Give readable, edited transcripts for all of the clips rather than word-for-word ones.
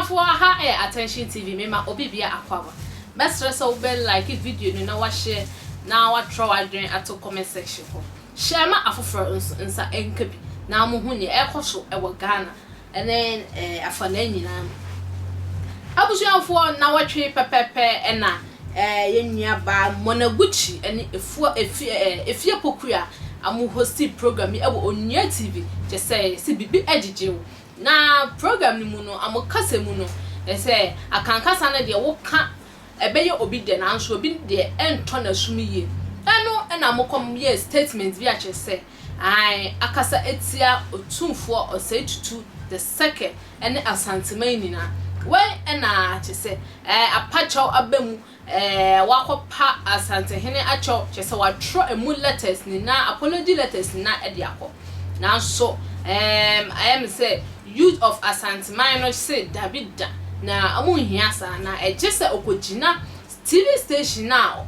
Abusuafoɔ, aha yɛ Attention TV, mema obi bia akwaaba. Mɛsrɛ sɛ wobɛ like video no na wahyɛ na watwerɛ w'adwene ato comment section hɔ. Hyɛ ma afoforɔ nso nsa nka bi na mo ho nea ɛkɔ so wɔ Ghana ne afanaa nyinaa mu. Abusuafoɔ, na wɔtwe pɛpɛpɛ ɛna yɛn nua baa Mona Gucci ne Efua Efi Efie Pokua a host program yi ɛwɔ Onua TV, kyɛ sɛ sɛ biribi agyegye wo na program no mu no, amo kasa mu no, sɛ akankasa no deɛ woka ɛbɛyɛ obi deɛ, nanso obi deɛ ɛntɔ n'asom yie. Ɛno ɛna mokɔ yɛ statement bi akyerɛ sɛ ae akasa etia Otumfoɔ Osei Tutu the Second ɛne Asanteman nyinaa. Wɔn ɛna kyerɛ sɛ apakyɛw aba mu, wakɔpa Asantehene akyɛw, kyerɛ sɛ watwerɛ emu letters nyinaa, apology letters nyinaa ɛde akɔ. Nanso ayɛ mi sɛ youth of Asanteman no se dabi da, na ɔmo nhia saa, na ɛgye sɛ ɔkɔgyina TV station na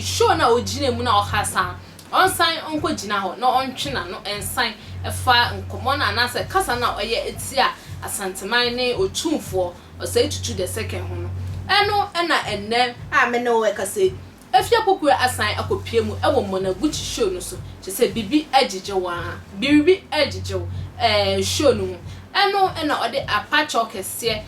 show na ogyina mu na ɔkasa, ɔnsan nkɔgyina hɔ na ɔntwe n'ano nsan ɛfa nkɔmɔ no anaasɛ kasa no a ɔyɛ etia Asanteman ne Otumfoɔ Osei Tutu the Second ho no. Ɛno ɛna ɛnɛ a me ne wo ɛkasa yi, Efia Pokua asan akɔpie mu ɛwɔ Mona Gucci show no so, kyerɛ sɛ biribi agyegye wɔn a biribi agyegye wo show no mu. Ɛno ɛna ɔde apakyɛw kɛseɛ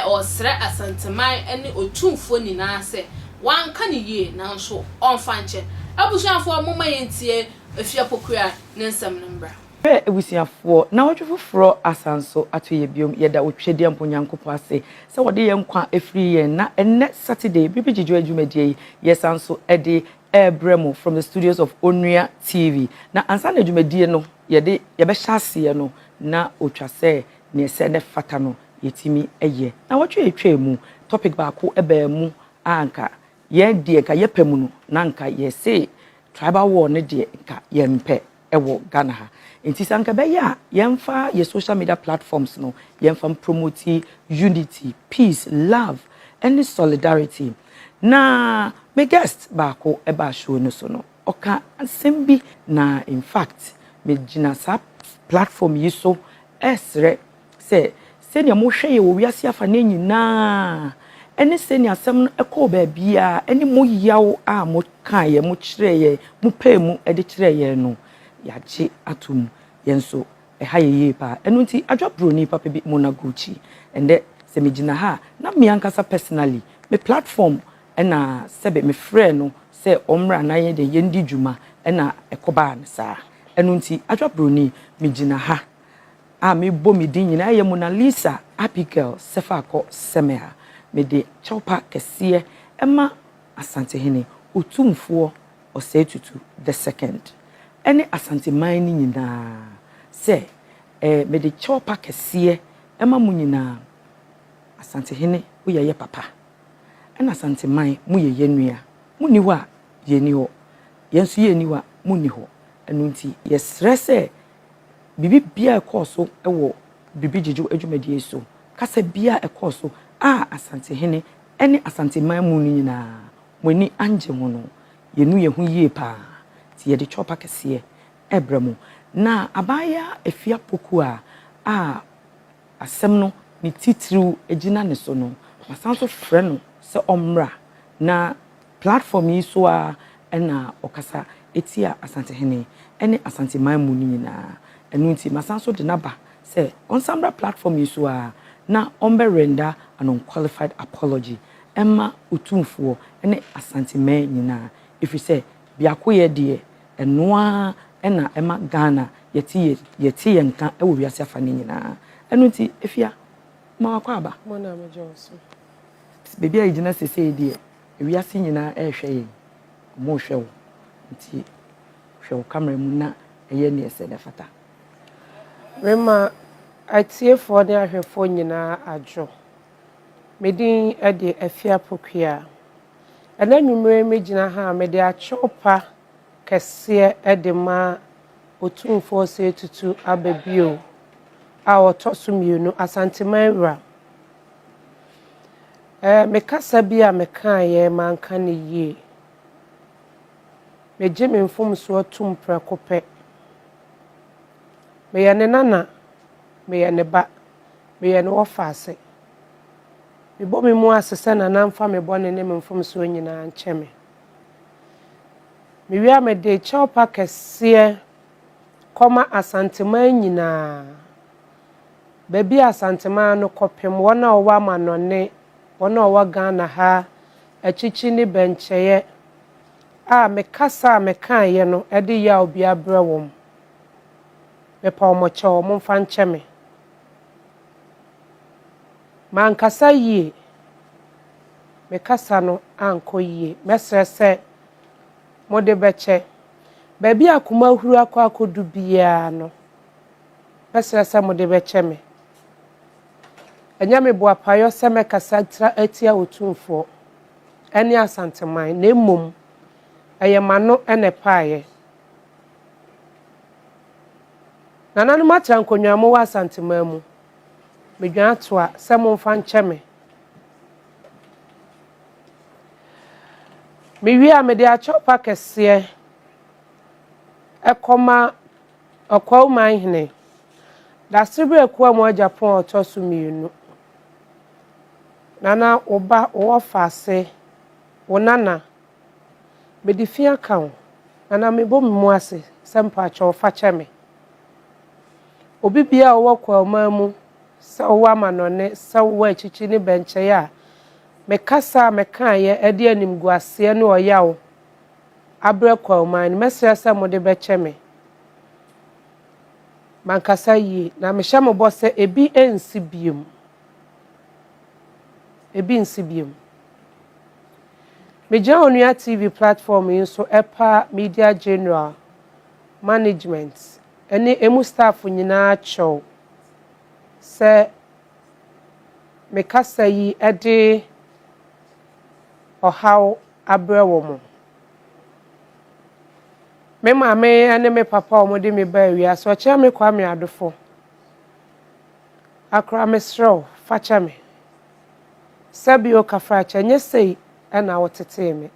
ɔsrɛ Asanteman ɛne Otumfoɔ nyinaa sɛ wanka ne yie, nanso ɔmfa nkyɛn. Abusuafoɔ, momma yɛntie Efia Pokua ne nsɛm no mbra. Hwɛ, abusuafoɔ, na wɔtwe foforɔ asan so ato yɛ biom. Yɛda Otwedeɛ mpo Nyankopɔn ase sɛ wɔde yɛn nkwa efiri yɛn na ɛnnɛ Saturday biribi gyegye adwumadie yi yɛsan so ɛde ɛrebrɛ mu from the studios of Onua TV. Na ansa na adwumadie no yɛde yɛbɛhyɛ aseɛ no, na otwa sɛ nea ɛsɛ ne fata no yɛtumi ɛyɛ na wɔtwe yɛtwa mu topic baako ɛbɛn mu a nka yɛn deɛ nka yɛpɛ mu no, na nka yɛse tribal war ne deɛ nka yɛmpɛ ɛwɔ Ghana ha. Nti sɛ nka bɛyɛ a yɛmfa yɛ social media platforms no yɛmfa promote unity, peace, love ɛne solidarity. Na me guest baako ɛbaa show no so no, ɔka asɛm bi, na in fact megyina saa platform yi so ɛsrɛ sɛ sɛnea mohwɛ yɛ wɔ wiase afa ne nyinaa ɛne sɛnea asɛm no ɛkɔɔ baabiara ɛne mo yaw a mo kaeɛ, mo kyerɛ yɛ, mo pɛɛ mu ɛde kyerɛ yɛn no, yɛagye ato mu. Yɛn nso ɛha yɛ yie paa. Ɛno nti Adwa Buroni papa bi Mona Gucci, ɛndɛ sɛ megyina ha na me ankasa personally me platform ɛna sɛbɛ mefrɛ no sɛ ɔmmra na yɛn de yɛndi dwuma ɛna ɛkɔbaa no saa. Ɛno nti Adwa Buroni, megyina ha a mebɔ me din nyinaa yɛ Mona Lisa Abigail Sefakɔ Sɛmea. Mede kyɛwpa kɛseɛ ɛma Asantehene Otumfoɔ Osei Tutu the Second ɛne Asanteman no nyinaa sɛ mede kyɛwpa kɛseɛ ɛma mo nyinaa. Asantehene, woyɛ yɛ papa, ɛna Asanteman mo yɛ yɛ nua. Mo ni hɔ a yɛni hɔ, yɛn nso yɛni hɔ a mo ni hɔ. Ɛno nti yɛsrɛ sɛ biribi biara ɛkɔɔ so ɛwɔ biribi gyegye adwumadie so, kasa biara ɛkɔɔ so a Asantehene ɛne Asanteman mu no nyinaa mo ani angye ho no, yɛnu yɛn ho yie paa. Nti yɛde kyɛwpa kɛseɛ ɛbrɛ mu. Na abaayewa Efia Pokua a asɛm no ne titiriw gyina ne so no, masan so frɛ no sɛ ɔmmra na platform yi so a ɛna ɔkasa etia Asantehene ɛne Asanteman mu no nyinaa. Ɛno nti masan so de n'aba sɛ ɔnsan bra platform yi so a na ɔmbɛ render an unqualified apology ɛma Otumfoɔ ɛne Asanteman nyinaa, ɛfiri sɛ biako yɛ deɛ ɛnoa ɛna ɛma Ghana yɛte yɛ yɛte yɛn nka ɛwɔ wiase afa ne nyinaa. Ɛno nti Efia, ma wakɔ aba. Mo na megye wo so. Beebi a yɛgyina sesei deɛ, ewiase nyinaa ɛrehwɛ yɛn, ɔmo rehwɛ wo, nti hwɛ wo camera mu na ɛyɛ neɛ ɛsɛ na ɛfata. Mema atiefoɔ ne ahwɛfoɔ nyinaa adwo. Me din de Afia Pokua. Ɛnɛ nnwummerɛ megyina ha a mede akyɛwpa kɛseɛ de ma Otumfoɔ Osei Tutu aba bio a ɔtɔ so mmienu, Asanteman wura. Me kasa bi a mekaeɛ manka ne yie. Megye me mfomsoɔ tom prɛko pɛ. Meyɛ ne nana, meyɛ ne ba, meyɛ ne wɔfaase. Mebɔ me mu ase sɛ Nana mfa me bɔne ne me mfomsoɔ nyinaa nkyɛ me. Mewie a mede kyɛwpa kɛseɛ kɔma Asanteman nyinaa. Baabi a Asanteman no kɔpem, wɔn a wɔwɔ amanɔne, wɔn a wɔwɔ Ghana ha, akyikyi ne bɛnkyɛeɛ a me kasa a mekaeɛ no de yaw bi abrɛ wɔn. Mepa wɔn kyɛw, wɔmfa nkyɛ me. Mankasa yie. Me kasa no ankɔ yie. Mɛsrɛ sɛ mode bɛkyɛ. Baabi a akoma ahuru akɔ akɔdu biara no, mɛsrɛ sɛ mode bɛkyɛ me. Ɛnyɛ me boapayɔ sɛ mɛkasa atia Otumfoɔ ne Asanteman, na mmom ɛyɛ m'ano na ɛpaeɛ. Nananom atra nkonnwa a mowɔ Asanteman mu, medwan atoa sɛ momfa nkyɛ me. Mewie a, mede akyɛwpa kɛseɛ kɔma Ɔkwawu Manhene, Dasebrɛ Akuamoah Agyapong a ɔtɔ so mmienu, Nana, wo ba, wo wɔfaase, wo nana. Mede fi aka wo, Nana mebɔ me mu ase sɛ mpakyɛw fa kyɛ me. Obi biara a ɔwɔ Kwawu mu, sɛ wowɔ amanɔne, sɛ wowɔ akyikyi ne bɛnkyɛe a, me kasa a mekaeɛ de animguaseɛ ne ɔyaw abrɛ Kwawu no, mɛsrɛ sɛ mode bɛkyɛ me. Mankasa yie, na mehyɛ mo bɔ sɛ ebi nsi biom. Ebi nsi biom. Megyina Onua TV platform yi nso ɛpa Media General Management ne emu staff nyinaa kyɛw sɛ me kasa yi de ɔhaw abrɛ wɔn. Me maame ne me papa a wɔde me baa wiase, ɔkyea me Kwame Adofo. Akora mesrɛ wo, fa kyɛ me. Sɛbio Kafrakyɛ, ɛnyɛ sei na wotetee me.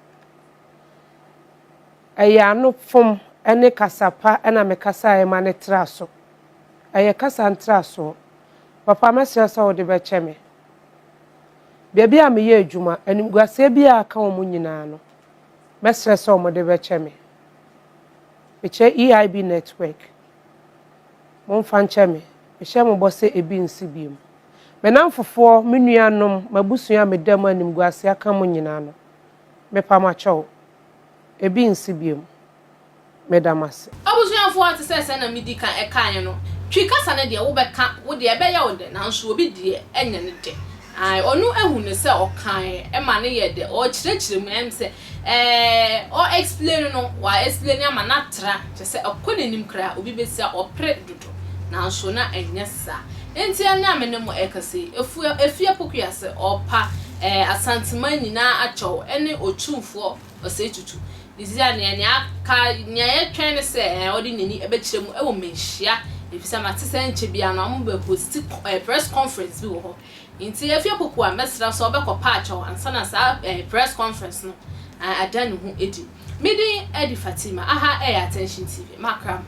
Ɛyɛ ano fom ne kasa pa na mekasaeɛ ma no traa so. Ɛyɛ kasa ntrasoɔ. Papa mɛsrɛ sɛ wode bɛkyɛ me. Baabi a meyɛ adwuma, animguaseɛ biara a aka wɔn nyinaa no, mɛsrɛ sɛ wɔde bɛkyɛ me. Mekyɛ EIB Network. Momfa nkyɛ me. Mehyɛ mo bɔ sɛ ebi nsi biom. Me nnamfofoɔ, me nuanom, m'abusua a meda mu a animguaseɛ aka mo nyinaa no, mepa mo akyɛw. Ebi nsi biom. Meda mo ase. Abusuafoɔ, te sɛ sɛnea medi kan kaeɛ no, Twi kasa no deɛ wobɛka, wo deɛ ɛbɛyɛ wo dɛ, nanso obi deɛ ɛnyɛ no dɛ. Ae, ɔno ahu no sɛ ɔkaeɛ ma no yɛ dɛ, ɔrekyerɛkyerɛ mu, ɛyɛ me sɛ ɛɛ ɔ explain no, wa explain ama no atra, kyerɛ sɛ ɛkɔ n'anim koraa, obi bɛsi a ɔpere dodo, nanso na ɛnyɛ saa. Enti ɛnnɛ a me ne mo ɛrekasa yi, Efua, Efie Pokuase, ɔrepa ɛɛ Asanteman nyinaa akyɛw ɛne Otumfoɔ Osei Tutu. Ne sisi a nea nea aka, nea yɛtwɛn ne sɛ ɛɛ ɔde n'ani ɛbɛkyerɛ mu ɛwɔ Manhyia, efisɛ mate sɛ ɛnkyɛ biara no wɔn bɛ hosti ɛɛ press conference bi wɔ hɔ. Nti Efie Poku a mɛsrɛ sɛ ɔbɛkɔ pa akyɛw ansa na saa ɛɛ press conference no ada ne ho adi. Me din ɛde Fatima, aha ɛyɛ Attention TV, makra mo.